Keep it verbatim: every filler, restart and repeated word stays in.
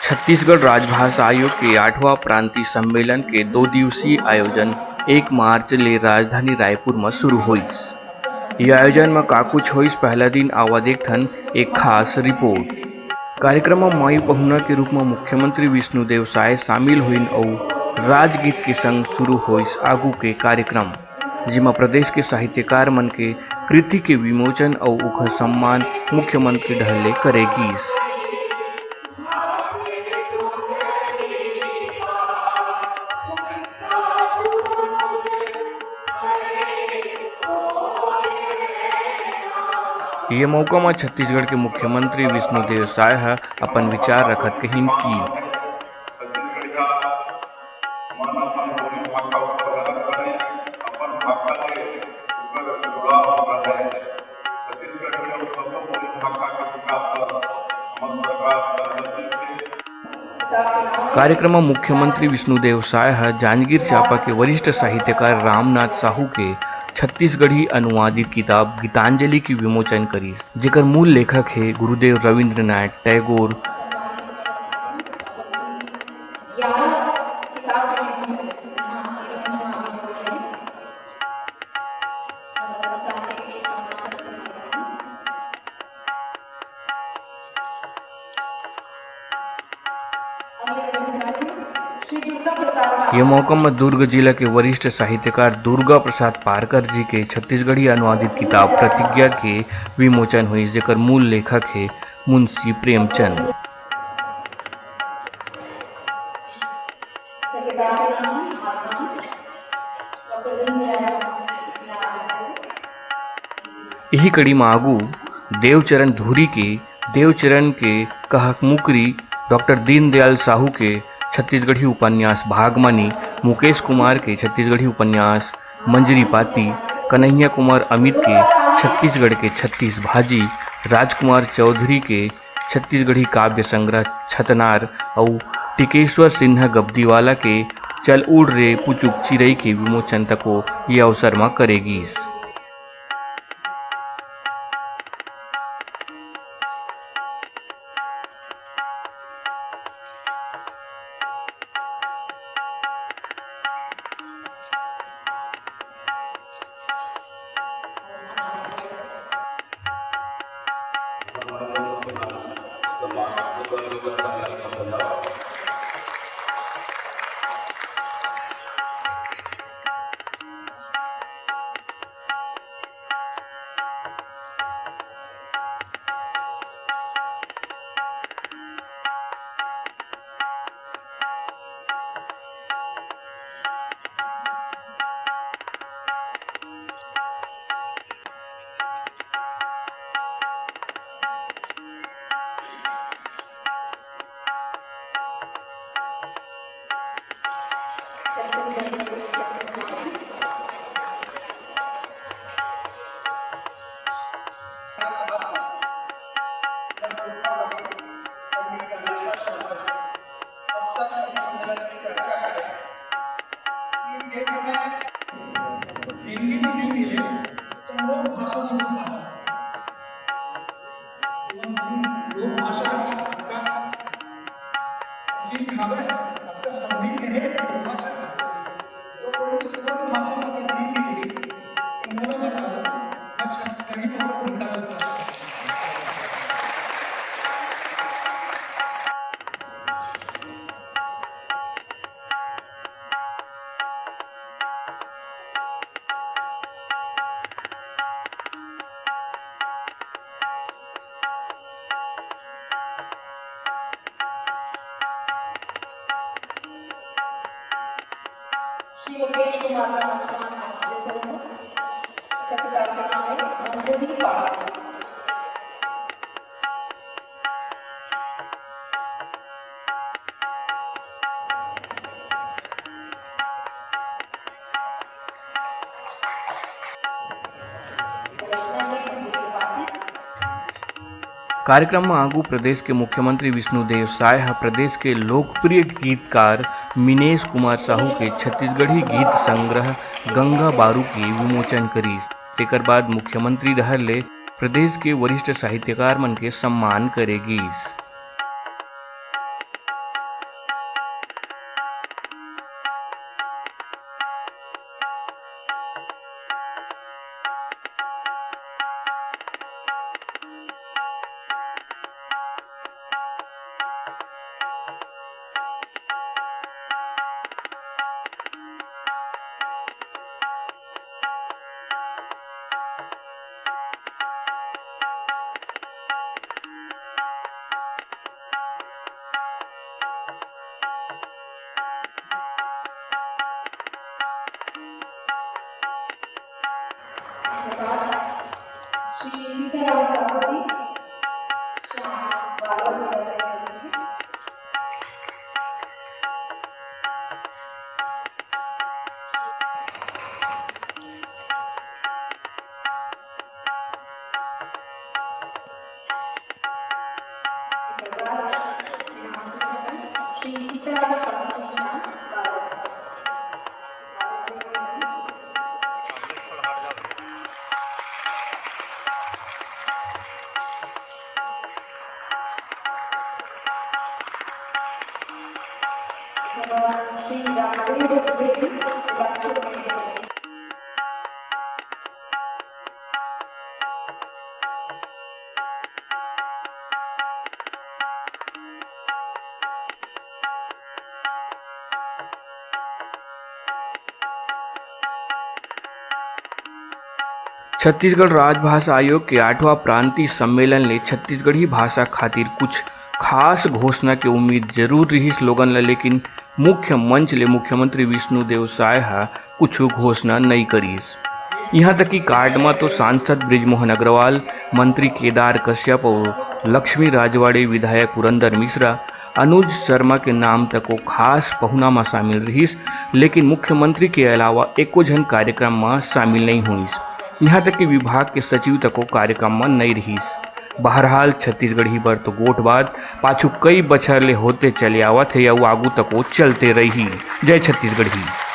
छत्तीसगढ़ राजभाषा आयोग के आठवां प्रांतीय सम्मेलन के दो दिवसीय आयोजन एक मार्च ले राजधानी रायपुर म शुरू होइस। ये आयोजन म का कुछ होइस, पहला दिन आवा देखथन एक खास रिपोर्ट। कार्यक्रम म माई पहुना के रूप म मुख्यमंत्री विष्णुदेव साय शामिल होइन अउ राजगीत के संग शुरू होइस आगू के कार्यक्रम, जेमा प्रदेश के साहित्यकार मन के कृति के विमोचन अउ ओखर सम्मान मुख्यमंत्री डहर ले करे गीस। ये मौका म छत्तीसगढ़ के मुख्यमंत्री विष्णुदेव साय ह अपन विचार रखत कहिन कि कार्यक्रम म मुख्यमंत्री विष्णुदेव साय ह जांजगीर चांपा के वरिष्ठ साहित्यकार रामनाथ साहू के छत्तीसगढ़ी अनुवादित किताब गीतांजलि के विमोचन करिस, जेकर मूल लेखक हे गुरुदेव रविंद्रनाथ टैगोर। ये मौका म दुर्ग जिला के वरिष्ठ साहित्यकार दुर्गा प्रसाद पारकर जी के छत्तीसगढ़ी अनुवादित किताब प्रतिज्ञा के विमोचन होइस, जेकर मूल लेखक हे मुंशी प्रेमचंद। इही कड़ी म आगू देवचरण धुरी के देवचरण के कहक मुकरी डॉक्टर दीनदयाल साहू के छत्तीसगढ़ी उपन्यास भागमानी, मुकेश कुमार के छत्तीसगढ़ी उपन्यास मंजरी पाती, कन्हैया कुमार अमित के छत्तीसगढ़ के छत्तीस भाजी, राजकुमार चौधरी के छत्तीसगढ़ी काव्य संग्रह छतनार अउ टिकेश्वर सिन्हा गब्दीवाला के चल उड़ रे पुचुक चिरई के विमोचन तको ये अवसर म करे गीस। हिंदी में नहीं मिले तो लोक भाषा से उठा। लोक भाषा का, का सीख हवे, अगर समझी नहीं है तो लोक भाषा का। तो कोई लोक भाषा में अगर नहीं मिली, तो मोला बताओ, मैं छत्तीसगढ़ी में और भूमिका करता। श्री मुकेश कुमार का मंच पर आमंत्रित करूंगा। कविता के नाम है मंजरी पाड़ा। कार्यक्रम म आगू प्रदेश के मुख्यमंत्री विष्णुदेव साय ह प्रदेश के लोकप्रिय गीतकार मिनेश कुमार साहू के छत्तीसगढ़ी गीत संग्रह गंगा बारू के विमोचन करिस। तेकर बाद मुख्यमंत्री डहर ले प्रदेश के वरिष्ठ साहित्यकार मन के सम्मान करे गीस। छत्तीसगढ़ राजभाषा आयोग के आठवां प्रांतीय सम्मेलन ले छत्तीसगढ़ी भाषा खातिर कुछ खास घोषणा के उम्मीद जरूर रिहिस लोगन ल, लेकिन मुख्य मंच ले मुख्यमंत्री विष्णुदेव साय ह कुछु घोषणा नइ करिस। इहां तक कि कार्ड म तो सांसद बृजमोहन अग्रवाल, मंत्री केदार कश्यप अउ लक्ष्मी राजवाड़े विधायक पुरंदर मिश्रा, अनुज शर्मा के नाम तको खास पहुना म शामिल रिहिस, लेकिन मुख्यमंत्री के अलावा एको झन कार्यक्रम म शामिल नइ होइस। इहां तक कि विभाग के सचिव तको कार्यक्रम म नइ रिहिस। बहरहाल, छत्तीसगढ़ी बर तो गोठबात पाछू कई बछर ले होते चले आवत हे अउ आगू तको चलते रही। जय छत्तीसगढ़ी।